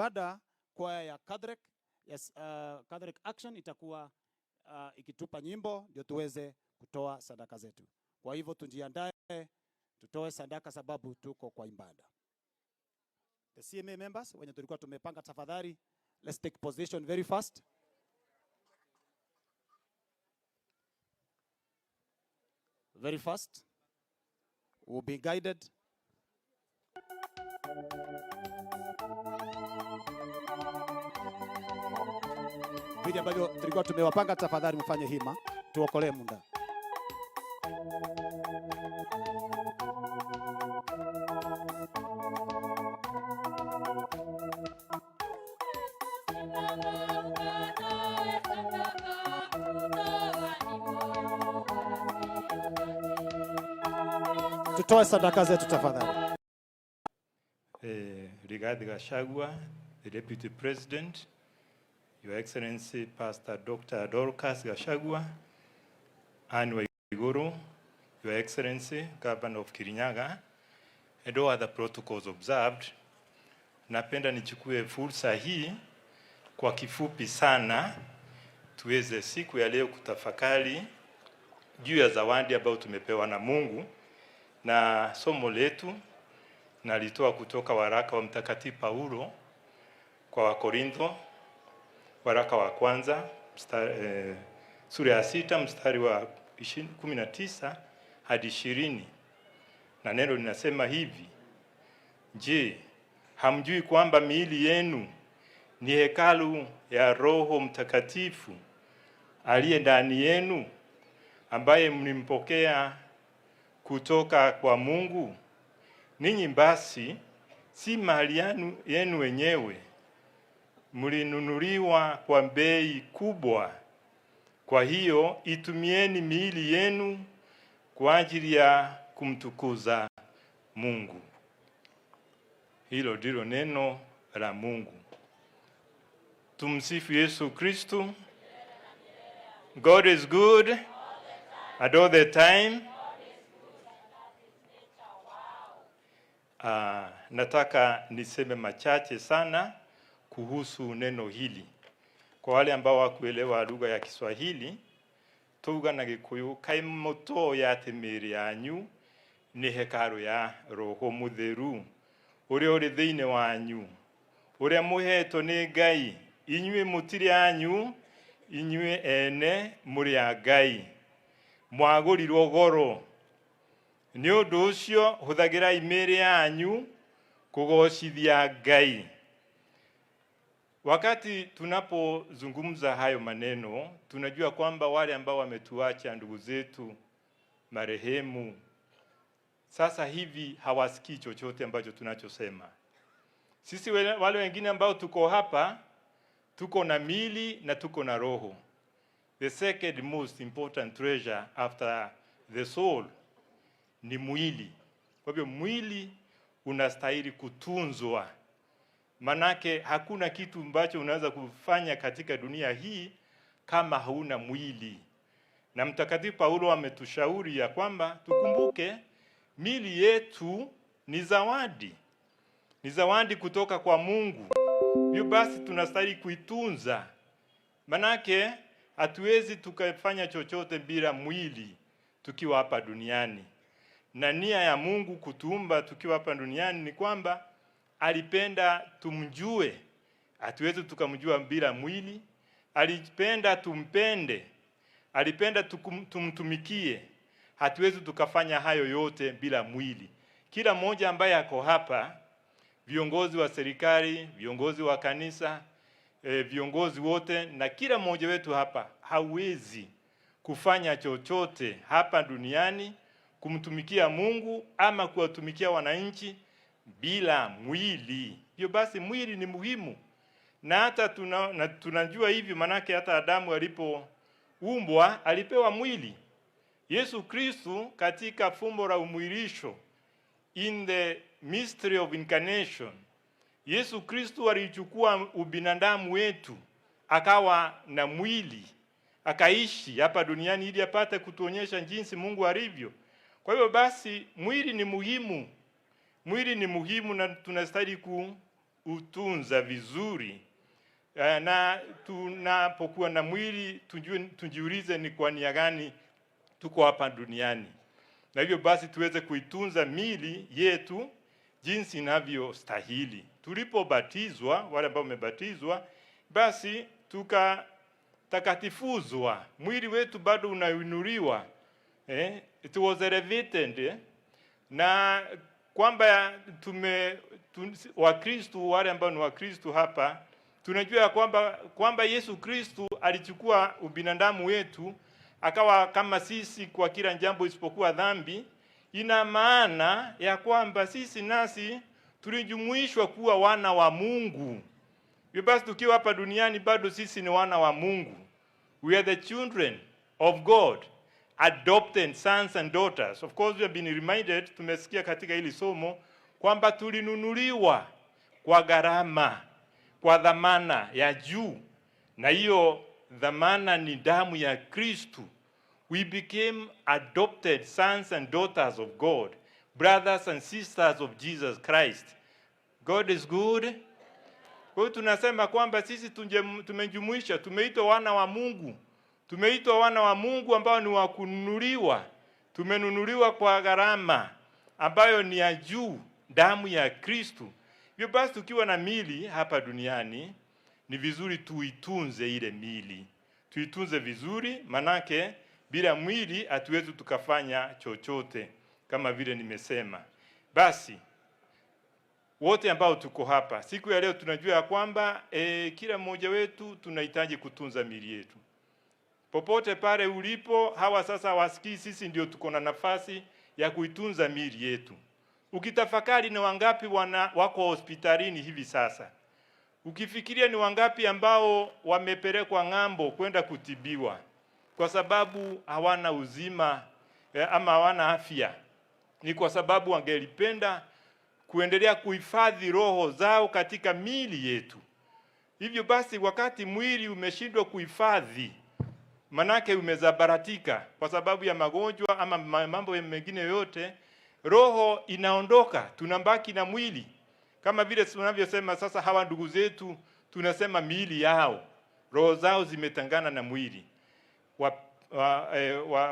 Baada kwaya ya Catholic, yes, Catholic Action itakuwa ikitupa nyimbo ndio tuweze kutoa sadaka zetu. Kwa hivyo tujiandae, tutoe sadaka sababu tuko kwa ibada. The CMA members wenye tulikuwa tumepanga, tafadhali let's take position very fast. Very fast. We'll be guided. Vile ambavyo tulikuwa tumewapanga, tafadhali mfanye hima, tuokolee muda. Tutoe sadaka zetu tafadhali. Rigathi Gachagua, the Deputy President, Your Excellency Pastor Dr. Dorcas Gachagua, Anne Waiguru, Your Excellency Governor of Kirinyaga, and all other protocols observed. Napenda nichukue fursa hii kwa kifupi sana tuweze siku ya leo kutafakari juu ya zawadi ambayo tumepewa na Mungu, na somo letu nalitoa kutoka waraka wa Mtakatifu Paulo kwa Wakorintho, waraka wa kwanza sura ya 6 mstari wa 19 hadi 20, na neno linasema hivi: Je, hamjui kwamba miili yenu ni hekalu ya Roho Mtakatifu aliye ndani yenu, ambaye mlimpokea kutoka kwa Mungu? Ninyi basi si mali yenu wenyewe, mlinunuliwa kwa bei kubwa. Kwa hiyo itumieni miili yenu kwa ajili ya kumtukuza Mungu. Hilo ndilo neno la Mungu. Tumsifu Yesu Kristo. God is good at all the time. Nataka niseme machache sana kuhusu neno hili. Kwa wale ambao hawakuelewa lugha ya Kiswahili, tuga na Gikuyu, kai muto ya timiri yanyu ni hekaru ya Roho Mutheru uria uri thiini wanyu, uria muhetwo ni Ngai. Inyuĩ mũtirĩ anyu, inyuĩ ene mũrĩ a Ngai, mwagũrirwo goro. Nĩ ũndũ ũcio hũthagĩrai mĩĩrĩ yanyu kũgoocithia Ngai. Wakati tunapozungumza hayo maneno, tunajua kwamba wale ambao wametuacha, ndugu zetu marehemu, sasa hivi hawasikii chochote ambacho tunachosema. Sisi wale wengine ambao tuko hapa, tuko na miili na tuko na roho. The second most important treasure after the soul ni mwili. Kwa hivyo mwili unastahili kutunzwa. Manake hakuna kitu ambacho unaweza kufanya katika dunia hii kama hauna mwili. Na Mtakatifu Paulo ametushauri ya kwamba tukumbuke miili yetu ni zawadi. Ni zawadi kutoka kwa Mungu. Hivyo basi tunastahili kuitunza. Manake hatuwezi tukafanya chochote bila mwili tukiwa hapa duniani. Na nia ya Mungu kutuumba tukiwa hapa duniani ni kwamba alipenda tumjue. Hatuwezi tukamjua bila mwili. Alipenda tumpende. Alipenda tumtumikie. Hatuwezi tukafanya hayo yote bila mwili. Kila mmoja ambaye ako hapa, viongozi wa serikali, viongozi wa kanisa, viongozi wote na kila mmoja wetu hapa hawezi kufanya chochote hapa duniani kumtumikia Mungu ama kuwatumikia wananchi bila mwili. Hiyo basi mwili ni muhimu. Na hata tunajua hivi, manake hata Adamu alipoumbwa alipewa mwili. Yesu Kristo katika fumbo la umwilisho, in the mystery of incarnation, Yesu Kristo alichukua ubinadamu wetu akawa na mwili, akaishi hapa duniani ili apate kutuonyesha jinsi Mungu alivyo. Kwa hivyo basi mwili ni muhimu. Mwili ni muhimu na tunastahili kuutunza vizuri. Na tunapokuwa na mwili tujiulize ni kwa nia gani tuko hapa duniani, na hivyo basi tuweze kuitunza miili yetu jinsi inavyostahili. Tulipobatizwa, wale ambao wamebatizwa, basi tukatakatifuzwa, mwili wetu bado unainuliwa, It was elevated, Na kwamba Wakristu wale ambao ni Wakristu hapa tunajua ya kwamba Yesu Kristu alichukua ubinadamu wetu akawa kama sisi kwa kila jambo isipokuwa dhambi. Ina maana ya kwamba sisi nasi tulijumuishwa kuwa wana wa Mungu. Hivyo basi tukiwa hapa duniani bado sisi ni wana wa Mungu. We are the children of God, adopted sons and daughters. Of course we have been reminded, tumesikia katika hili somo kwamba tulinunuliwa kwa gharama, kwa dhamana ya juu, na hiyo dhamana ni damu ya Kristu. We became adopted sons and daughters of God, brothers and sisters of Jesus Christ. God is good. Kwa hiyo tunasema kwamba sisi tumejumuisha, tumeitwa wana wa Mungu. Tumeitwa wana wa Mungu ambao ni wa kununuliwa. Tumenunuliwa kwa gharama ambayo ni ya juu, damu ya Kristu. Hivyo basi tukiwa na mili hapa duniani ni vizuri tuitunze ile mili. Tuitunze vizuri, manake bila mwili hatuwezi tukafanya chochote kama vile nimesema. Basi wote ambao tuko hapa siku ya leo tunajua ya kwamba kila mmoja wetu tunahitaji kutunza miili yetu. Popote pale ulipo, hawa sasa wasikii, sisi ndio tuko na nafasi ya kuitunza miili yetu. Ukitafakari ni wangapi wako hospitalini hivi sasa, ukifikiria ni wangapi ambao wamepelekwa ng'ambo kwenda kutibiwa kwa sababu hawana uzima ama hawana afya, ni kwa sababu wangelipenda kuendelea kuhifadhi roho zao katika miili yetu. Hivyo basi, wakati mwili umeshindwa kuhifadhi, manake umezabaratika kwa sababu ya magonjwa ama mambo mengine yote, roho inaondoka, tunabaki na mwili. Kama vile tunavyosema sasa, hawa ndugu zetu tunasema miili yao, roho zao zimetengana na mwili.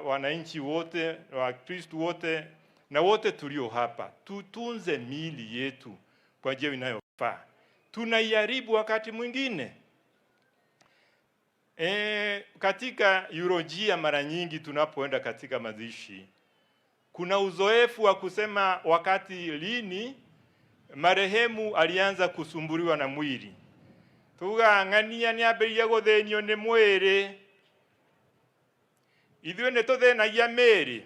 Wananchi wote, Wakristo wote na wote tulio hapa, tutunze miili yetu kwa njia inayofaa. Tunaiharibu wakati mwingine. Katika eurojia mara nyingi tunapoenda katika mazishi, kuna uzoefu wa kusema wakati lini marehemu alianza kusumbuliwa na mwili. Tuga ng'ania nĩambĩrĩirie gũthĩnio nĩ mwĩrĩ. Ithuĩ nĩ tũthĩnagia mĩĩrĩ.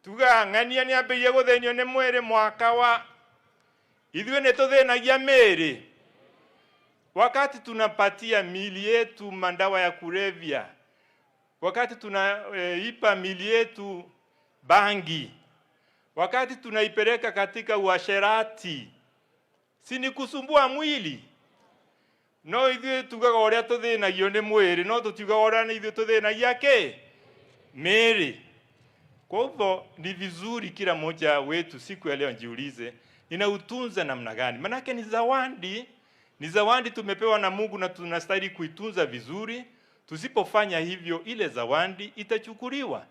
Tuga ng'ania nĩambĩrĩirie gũthĩnio nĩ mwĩrĩ mwaka wa. Ithuĩ nĩ tũthĩnagia mĩĩrĩ. Wakati tunapatia miili yetu mandawa ya kulevya, wakati tunaipa miili yetu bangi, wakati tunaipeleka katika uasherati, si ni kusumbua mwili? No ithuĩ tugaga ũrĩa tũthĩnagio nĩ mwĩrĩ, no tũtiugaga ũrĩa nĩ ithuĩ tũthĩnagia kĩ mĩĩrĩ. Kwa hivyo ni vizuri kila mmoja wetu siku ya leo njiulize, ninautunza namna gani? Manake ni zawadi, ni zawadi tumepewa na Mungu na tunastahili kuitunza vizuri. Tusipofanya hivyo, ile zawadi itachukuliwa.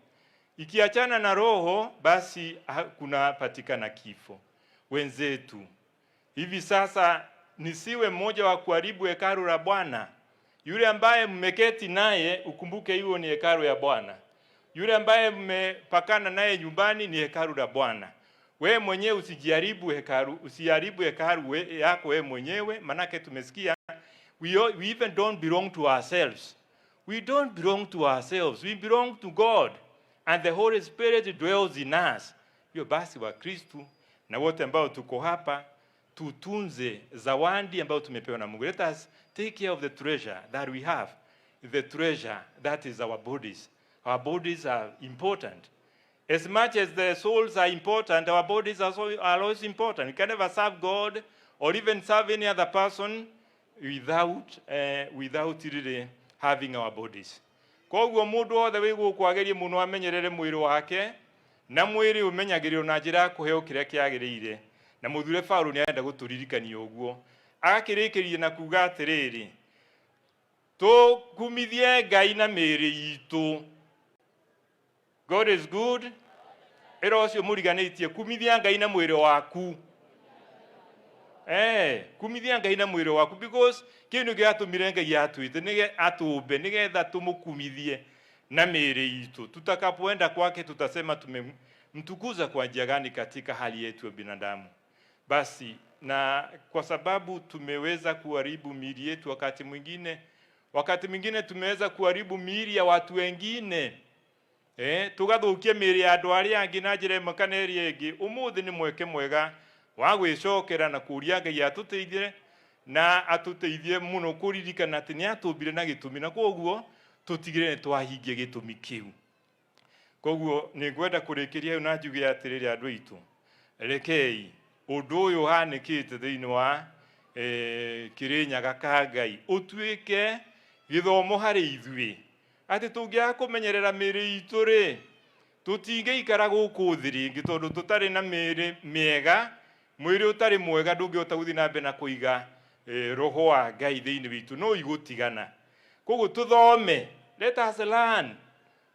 Ikiachana na roho, basi kunapatikana kifo. Wenzetu, hivi sasa nisiwe mmoja wa kuharibu hekalu la Bwana. Yule ambaye mmeketi naye, ukumbuke hiyo ni hekalu ya Bwana. Yule ambaye mmepakana naye nyumbani ni hekalu la Bwana. We mwenyewe usijaribu hekalu, usiharibu hekalu yako we mwenyewe, manake tumesikia we even don't belong to ourselves. We don't belong to ourselves. We belong to God and the Holy Spirit dwells in us. Hiyo basi Wakristu na wote ambao tuko hapa tutunze zawadi ambayo tumepewa na Mungu. Let us take care of the treasure that we have. The treasure that is our bodies. Our bodies are important. As much as the souls are important, our bodies are also important. You can never serve God or even serve any other person without really having our bodies. Koguo mundu wothe wĩ gũkũ agerie mũno amenyerere mwĩrĩ wake, na mwĩrĩ ũmenyagĩrĩrwo na njĩra ya kũheo kĩrĩa kĩagĩrĩire. Na mũthure Paulo nĩ arenda gũtũririkania ũguo, agakĩrĩkĩria na kuga atĩrĩrĩ, tũkumithie Ngai na mĩĩrĩ itũ. God is good. Ĩra ũcio mũriganĩtie, kumithia Ngai na mwĩrĩ waku. Kumithia Ngai na mwĩrĩ waku, because kĩu nĩkĩo gĩatũmire Ngai atwĩte nĩge atũmbe nĩgetha tũmũkumithie na mĩĩrĩ itũ. Tutakapoenda kwake tutasema tumemtukuza kwa njia gani katika hali yetu ya binadamu. Basi na kwa sababu tumeweza kuharibu miili yetu wakati mwingine tumeweza kuharibu miili ya watu wengine, tugathukia mĩĩrĩ ya andũ arĩa angĩ na njĩra ĩmwe kana ĩrĩa ĩngĩ. Ũmũthĩ nĩ mweke mwega wa gwĩcokera na kũria Ngai atũteithie, na atũteithie mũno kũririkana atĩ nĩ atũmbire na gĩtũmi, na koguo tũtigĩrĩre nĩ twahingia gĩtũmi kĩu. Koguo nĩ ngwenda kũrĩkĩria hau na njuge atĩrĩrĩ, andũ aitũ, rekei ũndũ ũyũ ũhanĩkĩte thĩinĩ wa Kĩrĩnyaga ka Ngai ũtuĩke gĩthomo harĩ ithuĩ, atĩ tũngĩaga kũmenyerera mĩĩrĩ itũ rĩ, tũtingĩikara gũkũ thĩ rĩngĩ, tondũ tũtarĩ na mĩĩrĩ mĩega, mwĩrĩ ũtarĩ mwega ndũngĩhota gũthiĩ na mbere na kũiga roho wa Ngai thĩinĩ witũ, no igũtigana. Koguo tũthome, let us learn.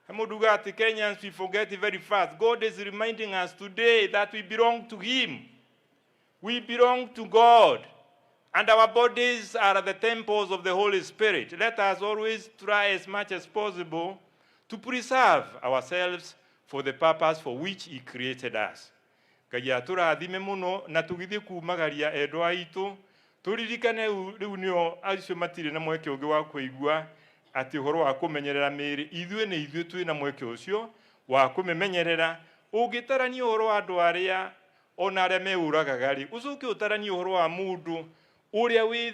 Mũndũ uga atĩ Kenyans, we forget very fast. God is reminding us today that we belong to him, we belong to God, and our bodies are the temples of the Holy Spirit. Let us always try as much as possible to preserve ourselves for the purpose for which he created us. Ngai atũrathime mũno, na tũgĩthiĩ kumagaria endwa aitũ, tũririkane rĩu nĩo acio matirĩ na mweke ũngĩ wa kũigua atĩ ũhoro wa kũmenyerera mĩĩrĩ. Ithuĩ nĩ ithuĩ twĩna mweke ũcio wa kũmĩmenyerera. Ũngĩtarania ũhoro wa andũ arĩa ona arĩa meũragaga rĩ, ũcoke ũtaranie ũhoro wa mũndũ ũrĩa wĩ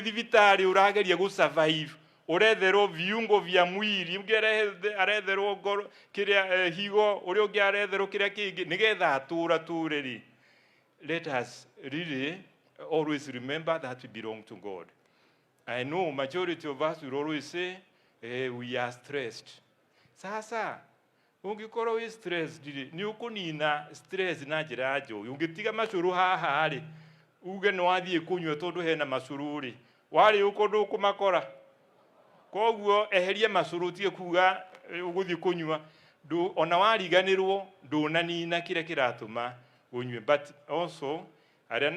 thibitarĩ ũrageria gũ survive, ũretherwo viungo vya mwili, ũngĩ aretherwo ngoro kĩrĩa, higo, ũrĩa ũngĩ aretherwo kĩrĩa kĩngĩ nĩgetha atũra tũre rĩ. Let us really always remember that we belong to God. I know majority of us will always say, we are stressed. Sasa ũngĩkorwo wĩ stressed rĩ, nĩ ũkũnina stress na njĩra ya njohi. Ũngĩtiga macũrũ haha rĩ, uge nĩ wathiĩ kũnyua tondũ hena macũrũ rĩ, warĩ ũko ndũkũmakora. Koguo eheria macũrũ, ũtige kuga ũgũthiĩ kũnyua. Ona wariganĩrwo ndũnanina kĩrĩa kĩratũma ũnyue. But also arĩa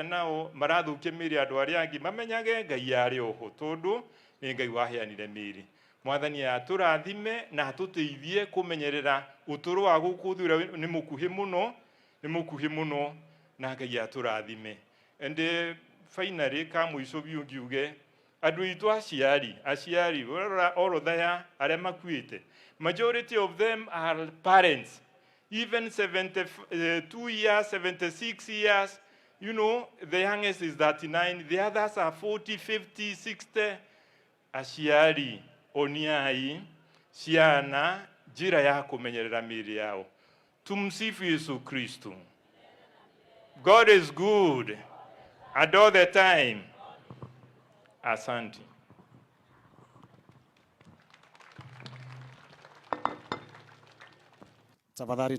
nao marathũkia mĩĩrĩ ya andũ arĩa angĩ mamenyage Ngai arĩ oho, tondũ nĩ Ngai waheanire mĩĩrĩ. Mwathani atũrathime na atũteithie kũmenyerera ũtũũro wa gũkũ thĩ ũrĩa nĩ mũkuhĩ mũno, nĩ mũkuhĩ mũno, na Ngai atũrathime. And finally, ka mũico biũ, ngiuge andũ aitũ aciari, ũrarora orodha ya arĩa makuĩte, majority of them are parents, even 72 years, 76 years. The youngest is 39, the others are 40, 50, 60. Aciari, oniai ciana njĩra ya kũmenyerera mĩĩrĩ yao. Tumsifu Yesu Kristo. God is good and all the time. Asante. Tafadhali.